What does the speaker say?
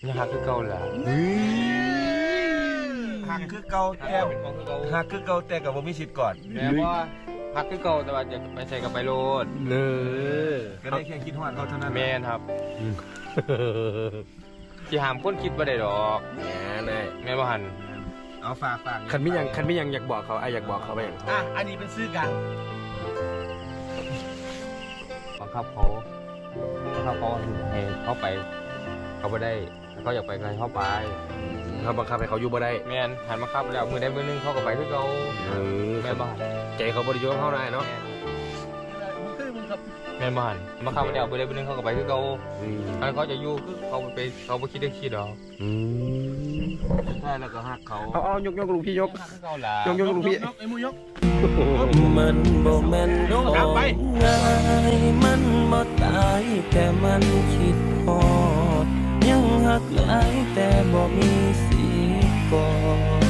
ຍັງຮັກຄືເກົ່າແຫຼະ. ຮັກຄືເກົ່າແຕ່ ຮັກຄືເກົ່າແຕ່ກໍບໍ່ມີສິດກອດ. ແມ່ນບໍ່? ຮັກຄືເກົ່າ ແຕ່ວ່າຢາກໄປໃສກໍໄປໂລດ. ເອີ ກໍໄດ້ແຄ່ຄິດຮອດເຂົາເທົ່ານັ້ນ. ແມ່ນຄັບ. ຊິຫ້າມຄົນຄິດບໍ່ໄດ້ດອກ. ແມ່ນເດ້. ແມ່ນບໍ່ຫັ້ນ? ເອົາ ຝາກ ຝາກ ຄັນມີຫຍັງ ຄັນມີຫຍັງຢາກບອກເຂົາ ອ້າຍຢາກບອກເຂົາວ່າຫຍັງ? ອ່ະ ອັນນີ້ເປັນສື່ກາງ. ບັງຄັບເຂົາ ບັງຄັບເຂົາໃຫ້ເຂົາໄປ ເຂົາບໍ່ໄດ້. ເຂົາຢາກໄປກໍໃຫ້ເຮົາໄປ. ເຮົາບັງຄັບໃຫ້ເຂົາຢູ່ບໍ່ໄດ້. ແມ່ນ, ຄັນບັງຄັບແລ້ວ ມື້ໃດມື້ໜຶ່ງເຂົາກໍໄປຄືເກົ່າ. ເອີ ແມ່ນບໍ່? ໃຈເຂົາບໍ່ໄດ້ຢູ່ກັບເຮົານະອ້າຍເນາະ. ແມ່ນ. ແມ່ນບໍ່ຫັ້ນ? ບັງຄັບແລ້ວ ມື້ໃດມື້ໜຶ່ງເຂົາກໍໄປຄືເກົ່າ. ອືມ ຄັນເຂົາຈະຢູ່ຄືເຂົາໄປ ເຂົາບໍ່ຄິດໄດ້ຄິດດອກ. ອືມ ສຸດທ້າຍແລ້ວກໍຮັກເຂົາ. ເອົາ ເອົາ ຍົກ ຍົກ ລູກພີ່ຍົກ. ຄືເກົ່າລະ. ຍົກ ຍົກ ລູກພີ່. ມັນບໍ່ແມ່ນຂອງງ່າຍ ມັນບໍ່ຕາຍ ແຕ່ມັນຄິດຮອດ ຍັງຮັກຫຼາຍ ແຕ່ບໍ່ມີສິດກອດ.